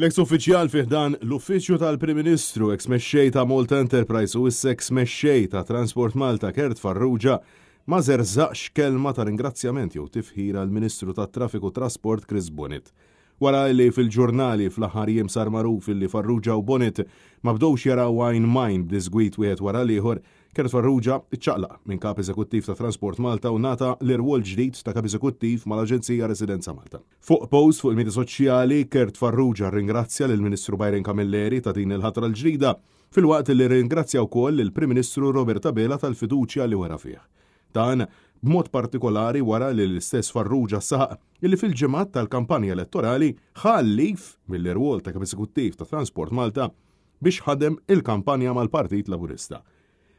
L-eks uffiċjal fi ħdan l-Uffiċċju tal-Prim Ministru, eks mexxej ta' Malta Enterprise u issa eks mexxej ta' Transport Malta Kurt Farrugia ma żerżaqx kelma ta' ringrazzjament jew tifħir għall-Ministru tat-Traffiku u Trasport Chris Bonett. Wara li fil-ġurnali fl-aħħar jiem sar magħruf illi Farrugia u Bonett ma bdewx jaraw għajn m'għajn b'diżgwid wieħed wara l-ieħor, Kurt Farrugia ċċaqlaq minn Kap Eżekuttiv ta' Transport Malta u ngħata l-irwol ġdid ta' Kap Eżekuttiv mal-Aġenzija Residenza Malta. Fuq post fuq il-midja soċjali, Kurt Farrugia rringrazzja lill-Ministru Byron Camilleri ta' din il-ħatra l-ġdida, filwaqt li rringrazzja wkoll lill-Prim Ministru Robert Abela tal-fiduċja li wera fih. Dan b'mod partikolari wara li l-istess Farrugia saħaq illi fil-ġimgħat tal-kampanja elettorali ħa l-leave mill-irwol ta' Kap Eżekuttiv ta' Transport Malta biex ħadem il-kampanja mal-Partit Laburista.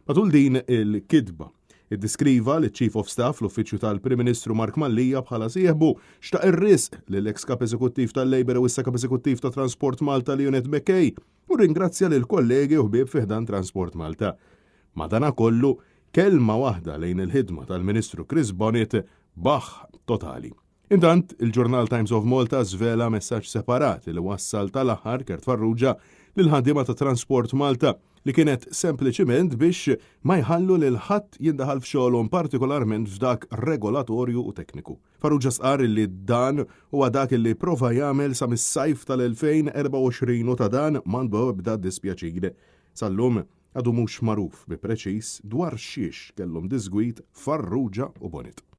Matul din il-kitba, iddiskriva liċ-Chief of Staff l-Uffiċċju tal-Prim Ministru Mark Mallia bħala sieħbu, xtaq ir-risq lill-eks Kap Eżekuttiv tal-Labour u issa Kap Eżekuttiv ta' Transport Malta Leonette McKay u rringrazzja lil kollegi u ħbieb fi ħdan Transport Malta. Madanakollu, kelma waħda lejn il-ħidma tal-Ministru Chris Bonett baħħ totali. Intant, il-ġurnal Times of Malta żvela messaġġ separat li wassal tal-aħħar Kurt Farrugia lill-ħaddiema ta' Transport Malta li kienet sempliċiment biex ma jħallu lil ħadd jindaħal f'xogħolhom partikolarment f'dak regolatorju u tekniku. Farrugia stqarr li dan huwa dak li prova jagħmel sa mis-sajf tal-2024 u ta' dan m'għandu ebda dispjaċir. Sal-lum għadu mhux magħruf bi preċiż dwar xiex kellhom diżgwid Farrugia u Bonett.